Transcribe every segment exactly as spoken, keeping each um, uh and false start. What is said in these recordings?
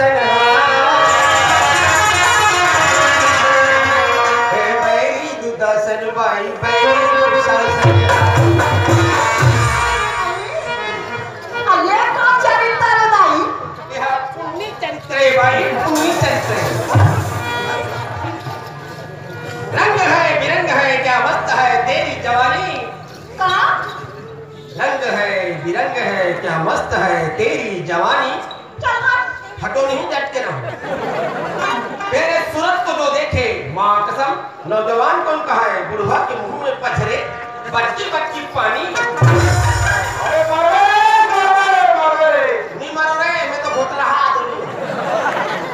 हे बैरी दुदासन बाई, बैरी दुदासन। अरे, ये का चरित्र है दाई? ये पुन्नी चरित्र है भाई, पुन्नी चरित्र है। रंग है बिरंग है क्या मस्त है तेरी जवानी। का? रंग है बिरंग है क्या मस्त है तेरी जवानी। चल हट। हटो नहीं, डट के रहो। तेरे सूरत को जो देखे, माँ कसम, नौजवान कौन कहा है, बुढ़वा के मुंह में पछरे, बटकी बटकी पानी। अरे मरबे, मरबे, मरबे। नहीं मरो रे, मैं तो भोतरहा आदमी हूँ।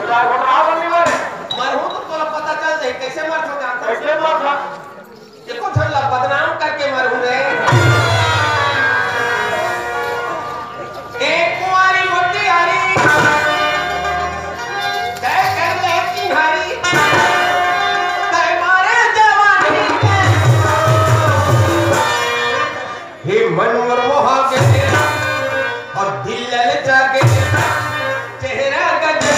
भोतरहा आदमी मरे। मरहूँ तो तोला पता चल जाए, कैसे मरहूँ जानता। कैसे मरहूँ? एको झन ला बदनाम करके मरहूँ रे। ए कुंवारी मोतिहारी, तय कर ले चिन्हारी, तय मारे जवानी के। हे मन मोर मोहा के, अउ दिल ललचा के, चेहरा गजब।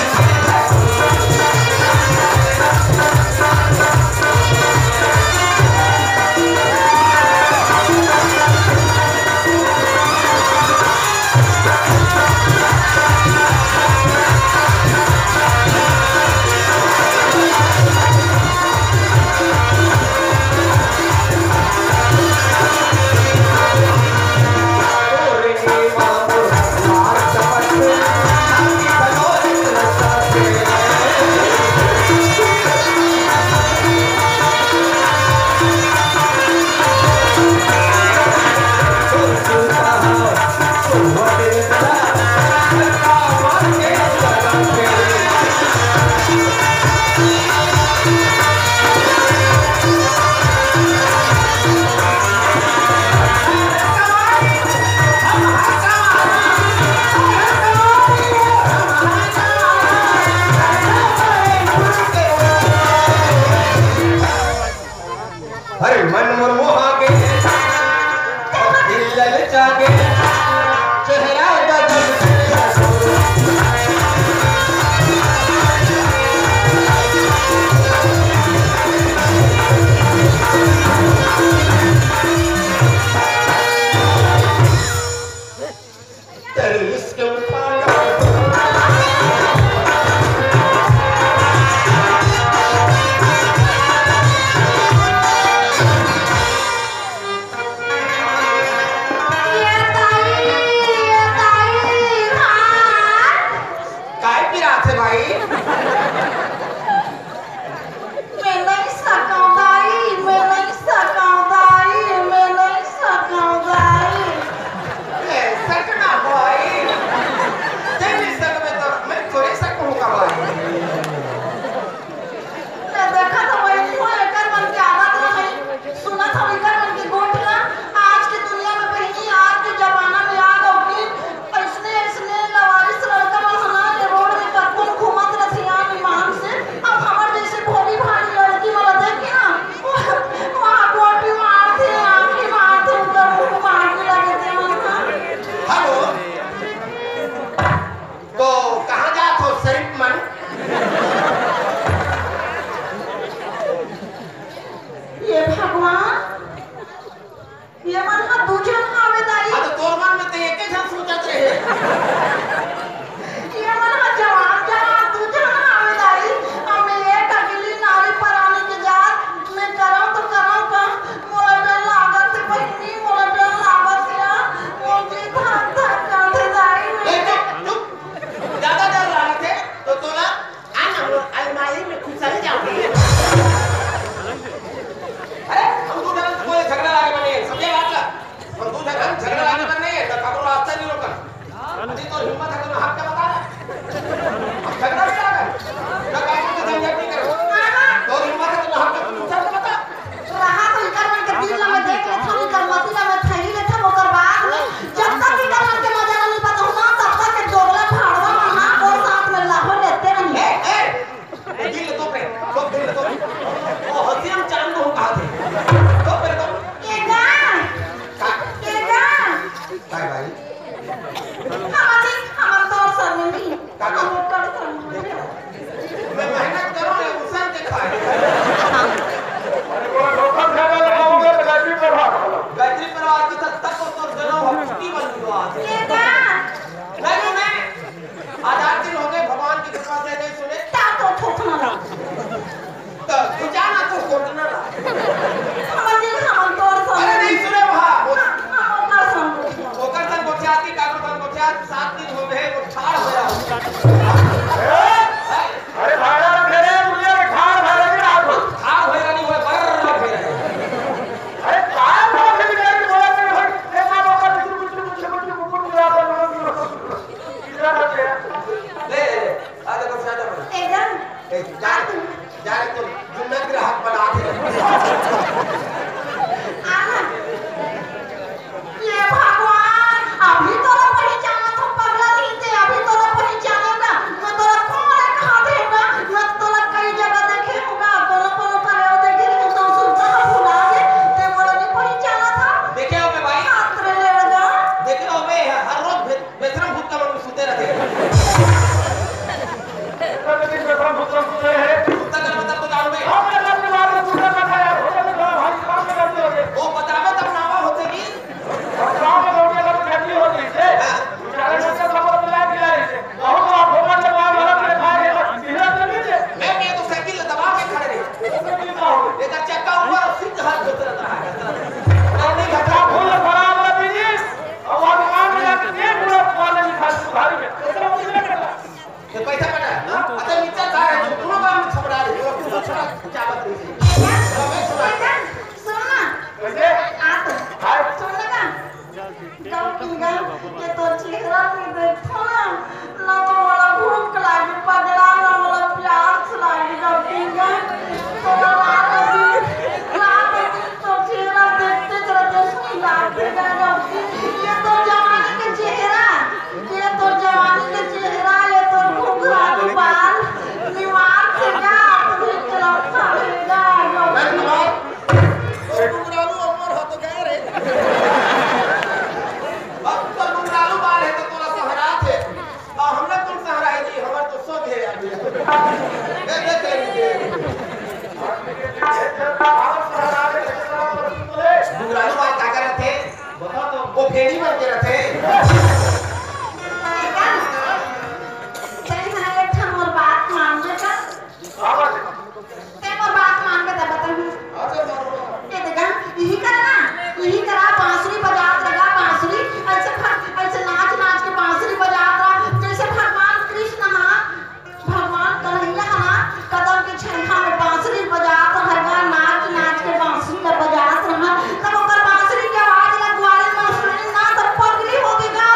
अरे मन मोर मोहा गे, दिल ललचा गे, चेहरा बदल गे। तेरे इश्क में पागल। ये ताई, ये ताई, हाँ। काय पिरात हे भाई? मैं नहीं सकौं दाई, मैं नहीं सकौं दाई, मैं नहीं सकौं दाई। ए, सकना भाई। तें नहीं सकबे तो मैं थोड़े सकहूँ का भाई। मैं देखा था वही तो एकर मन के आदत रहे। सुना था एकर मन के गोठ ला। आज के दुनिया में बहिनी, आज के जमाना में आ गो कि अइसने, अइसने लवारिस लड़का मन हना के रोड में कतको घूमत रथे यार ईमान से। ए, जा रे, जा रे, तो जुन्ना ग्राहक बना दे। आना। ये भगवान, अभी तोला पहिचानत हँव पगला नहीं ते, अभी तोला पहिचानेंव ना, मैं तोला कोन हरे कहा देंव ना, मैं तोला कई जगह देखे हँव गा, कोनो कोनो करा देखे हँव तो सुनता ह भुला गे, ते मोला नहीं पहिचानत हस। देखे हँव बे भाई। हाथ रे लेड़गा। देखे हँव बे, हर रोज भे-, बेशरम भूत का मन में सुते रहिथे। इतना दिन बेशरम भूत का सुते रहे। कुत्ता का मतलब तो जानबे। हम लोग के बारे में कुत्ता का था यार, होटल में खड़ा भाई काम में करते हो गए। वो बतावे तब नावा होथे कि। और काम में लोग अगर गलती हो गई से, हाँ। बेचारे बच्चे सब लोग बुला के आ रहे थे। बहुत आप होटल में काम गलत में खा गए, धीरे से नहीं थे। मैं, मैं तो साइकिल दबा के खड़े रहे। उसमें भी ना हो। एकर चक्का ऊपर और सीट हाथ होते रहता है। और नहीं घटना भूल खराब लगी जी। अब भगवान ने आके देख लो, कौन है निकाल तुम्हारी में। इतना कुछ नहीं करना। ये पैसा कटा है, हाँ? अच्छा, नीचे का है, तुम दोनों काम में छपरा रहे हो, तुम छपरा, क्या बात नहीं है? रमेश छपरा। सुन ना। कैसे? आ तो। हाँ। सुन ना। गौरी गा, ये तोर चेहरा नहीं देखो ना, ना तो मोला भूख लागे पगला, ना मोला प्यास लागे गौरी गा। तो रात दिन, रात दिन तोर चेहरा देखते चलते सुई लागथे गा गौरी। ये तोर जवानी के चेहरा, ये तोर जवानी के चेहरा, ये तोर घुघरालू बाल, निवार से गा, तो चलत साले गा गौरी। अरे, घुघरालू अमर हो तो गए रे। अब तो घुघरालू बाल है तो तोला सहराथे। अब हमला कौन सहराही जी, हमर तो सब है अभी। ए, देख ले नीचे। घुघरालू बाल का करत है? बता तो। वो फेड़ी बन के रथे। तैं हा एक ठन मोर बात मानबे का? तैं मोर बात मानबे त बताहूँ। अच्छा, मानो। ये देखा, यही करा ना, यही करा, बांसुरी बजात रहा, बांसुरी, ऐसे फट, ऐसे नाच नाच के बांसुरी बजात रहा, जैसे भगवान कृष्ण हा, भगवान कन्हैया हा ना, कदम के छेंखा में बांसुरी बजात रहा, नाच नाच के बांसुरी ला बजात रहा, तब ओकर बांसुरी के आवाज ला ग्वालिन में सुनी ना, तब पगली हो गे गा,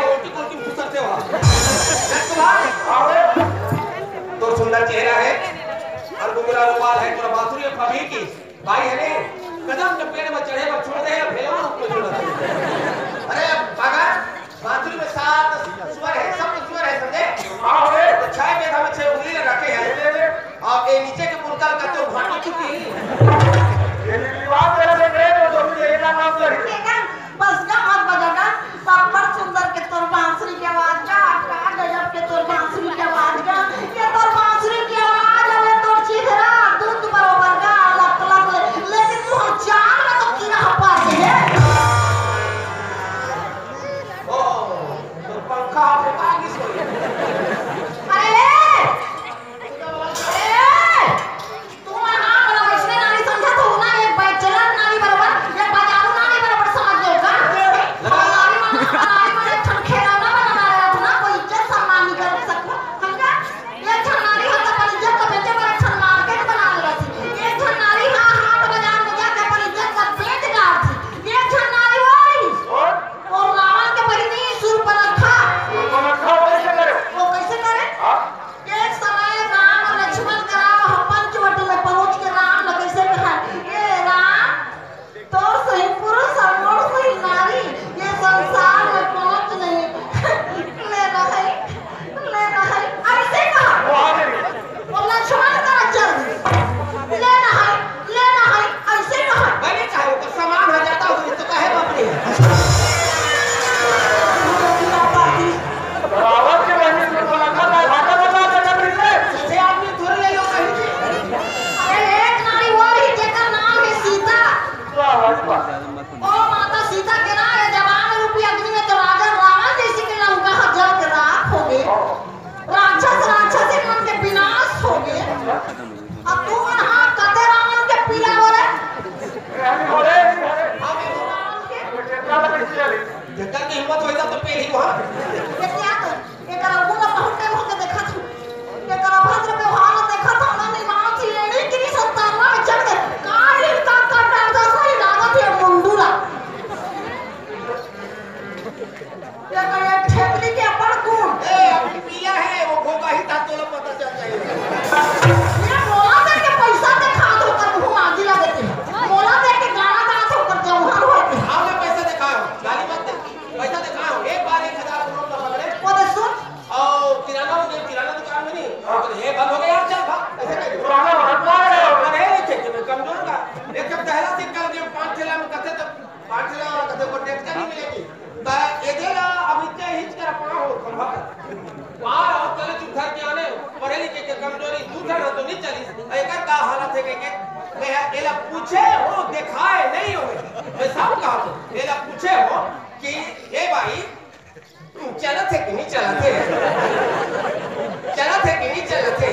उल्टी पुल्टी घुसरथे हो। तोर सुंदर चेहरा है और घुंघरा रुमाल है, तोर बांसुरी अउ फबीकी। भाई है ने, कदम के पेड़ में चढ़े बर छोड़ दे, अब भेलवा रूप में छोड़ दे। अरे पागल, बांसुरी में सात स्वर है, सप्त स्वर है, समझे? हाँ, रे। तो छह में हम छह उंगली लगा के हैं। ले, ले, ले। अब ये नीचे के पुरकल का तो भांडो चुकी। ये निर्विवाद करे से गए तो तुम ये ना नाम लगे। बेटा, बस का मत बजाना, बब्बर सुंदर के तोर बांसुरी के आवाज का, का गजब के तोर बांसुरी के आवाज का, ये तोर बांसुरी के आवाज, अबे तोर चेहरा दूध बरोबर का, लक लक ले, लेकिन तू हम चाल में तो कीड़ा हपा के है। ओ, तो पंखा पे पानी सोई। अरे ले! अरे! तुमन हा मोला वइसने नारी समझत हो ना, एक bachelor नारी बरोबर, एक बाजारू नारी बरोबर समझ लेव का? नारी मन, नारी मन एक ठन खिलौना बना डारे रहिथे ना, कोई इज्जत सम्मान नइ कर सकत, समझा? एक ठन नारी ह त अपन इज्जत ल बेचे बर एक ठन market बना ले रहिथे। एक ठन नारी ह हाट बाजार में जाके अपन इज्जत ल बेच डारथे। एक ठन नारी वो रहिस, वो रावण के बहिनी सूर्पनखा। सूर्पनखा वो कइसे करे? वो कइसे करे? हाँ? एक समय राम अउ लक्ष्मण करा पंचवटी में पहुंच के राम ल कइसे कहा, "ए राम, तोर सही पुरुष अउ मोर सही नारी, ये संसार में कोनो नहीं।" ले ना है, ले ना है, अइसे कहा। वो लक्ष्मण करा चल दे। ले ना है, ले ना है, अइसे कहा। बने चाहे ओकर सामान हो जाता हो तो काहे बाप रे? रावण के बहिनी सूर्पनखा का घाटा बता देना फिर से। सीधे आदमी थोड़े ले लो कहीं जी। अरे एक नारी वो रही जेकर नाम है सीता। वाह, वाह, वाह। ओ माता सीता के ना ये जवान रूपी अग्नि में तो राजा रावण जइसे के लंका ह जल के राख हो गे। राक्षस राक्षसी मन के विनाश हो गे। अब तू मन हा कते रावण के पीला हो रे? अरे, अरे, अरे। हम एगो रावण के जेकर के हिम्मत होई त तो पेल ही वहां। ये क्या तो? एकर अवगुण ला बहुत टाइम होके देखत हूँ। एकर अभद्र व्यवहार ला देखत हूँ ना, निमाण से एड़ी गिरी संतानवा में चढ़ के काट ही काट काट डाल दो, सही लागत है मुंडू ला। एकर एक ठेकली के अपन गुण। ए, अभी पिया है, वो घोगा ही था, तोला पता चल जाएगा। ये मोला दे के पैसा देखा दो, कर मुंह मांगी ला देते हैं। मोला दे के गाना गात हो, कर जौहर होते हैं। आओ ना, पैसा दिखाओ, गाली मत दे। पैसा दिखाओ, एक बार एक हजार के नोट ला पकड़े। वो दे सुन, अउ किराना हो गया, किराना दुकान में नहीं। हाँ। तो हे बंद हो गया यार, चल भाग, ऐसे कह दे। पुराना भटका रहे हो। अरे, नहीं, नहीं, नहीं, कमजोर का। एक जब दहला से कल के पाँच ठेला में कथे तो पाँच ठेला वाला कथे को टेक्का नहीं मिलेगी। तो ये दे ला, अब इतने हिच कर पाँव हो, खंभा कर। पाँव और कल चुप धर के आने, पढ़े लिखे के कमजोरी, दूसरा ना तो नहीं चली। एकर का हालत है कह के, मैं एला पूछे हो, दिखाए नहीं हो। मैं सब कहा तो, एला पूछे हो कि, ए भाई, चलत हे कि नहीं चलत हे? चलत हे कि नहीं चलत हे?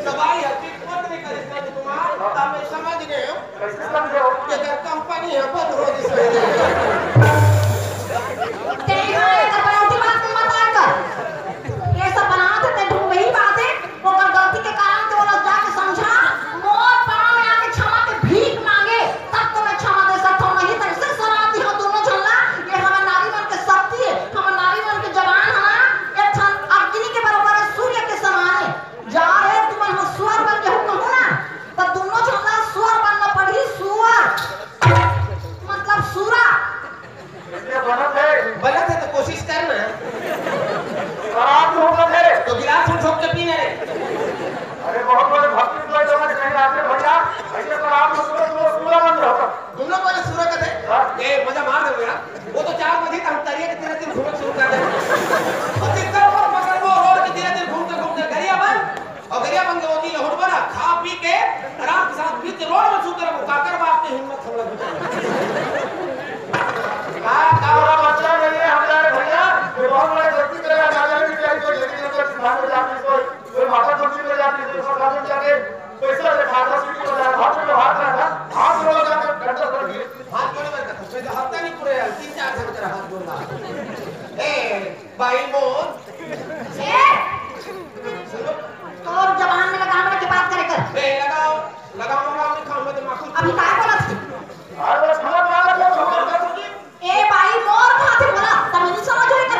सवाई हर चीज मत नहीं करिस राजकुमार, तब मैं समझ गए हूँ। कैसे समझे हो? ये अगर कंपनी है, बंद हो जिस वजह से। तेरी हाँ, ये कर बनावटी बात मत आया कर। ये सब बनावत हे, ते ढूंढ वही बात है। ओकर गलती के कारण तो ओला जाके समझा, मोर पाँव में आके क्षमा के भीख मांगे, तब तो मैं क्षमा दे सकत हूँ, नहीं तो ऐसे सलाह दी हो दोनों झन ला। ये हमर नारी मन के शक्ति है, हमर नारी मन के जवान है ना, एक ठन अग्नि के बरोबर है, सूर्य के समान है। जा रे, तुमन हो सुअर बन के हो कहूँ ना, तो दोनों झन ला सुअर बनना पड़ही, सुअर, मतलब सूरा। ये बनत हे। बनत हे तो कोशिश कर ना। शराब तो होत हे। तो गिलास में ठोक के पीना रे। अरे बहुत बड़े भक्ति कोई लोग नहीं आते भैया, ऐसे शराब में पूरा, पूरा, पूरा बंद रहो। दोनों को जो सूरत है, हाँ। ये मजा मार दे मेरा। वो तो चार बजे तक हम तरिया के तीन दिन घूमना शुरू कर दे। और जितना ऊपर पकड़ वो रोड के तीन दिन घूमते घूमते गरिया बन। अउ गरिया बन के ओती लहुट बना, खा पी के आराम के साथ बीच रोड में सूत रहो, काकर बाप के हिम्मत हम लोग का, का तोरा बच्चा नहीं है, हम जा रहे भैया, ये बहुत बड़ा गलती करेगा, राजा भी क्या कोई लेकिन अगर सिद्धांत में जाती कोई, कोई माता तुलसी में जाती कोई सब जाती जाके, पैसा ले खाता सीटी में जाए, हाथ में हाथ रखा, हाथ में जाकर घंटा भर गिर। हाथ जोड़े में रखा, मैं तो हफ्ता नहीं पूरे यार, तीन चार घंटे हाथ जोड़ना। ए, भाई मोर। ए! सुनो। तोर जबान में लगाम रख के बात करे कर। बे, लगाओ, लगाओ, लगाओ, नहीं खाऊंगा तो माखुर। अभी काय बोलत हस? अरे, बस खाना बना लो, तो हमारे घर में। ए भाई, मोर खाते बोला, तब नहीं समझ होई कर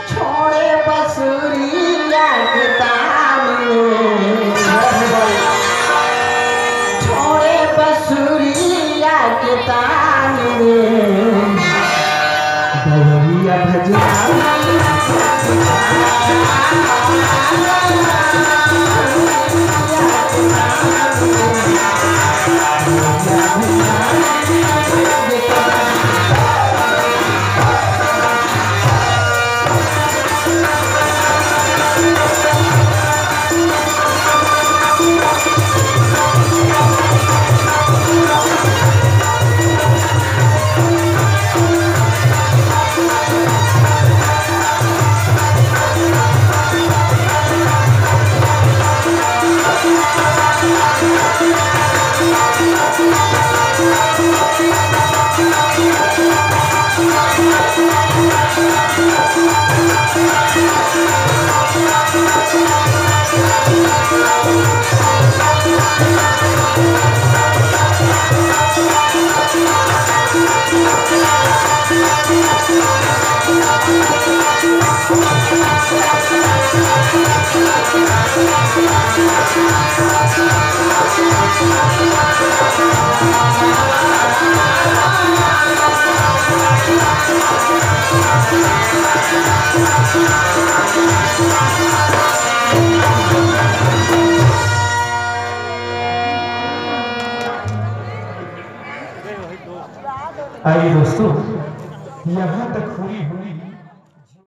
छोड़े बसुरिया के तान में, छोड़े बसुरिया के तान में, बवरिया भजना। आइए दोस्तों, यहाँ तक हुई हुई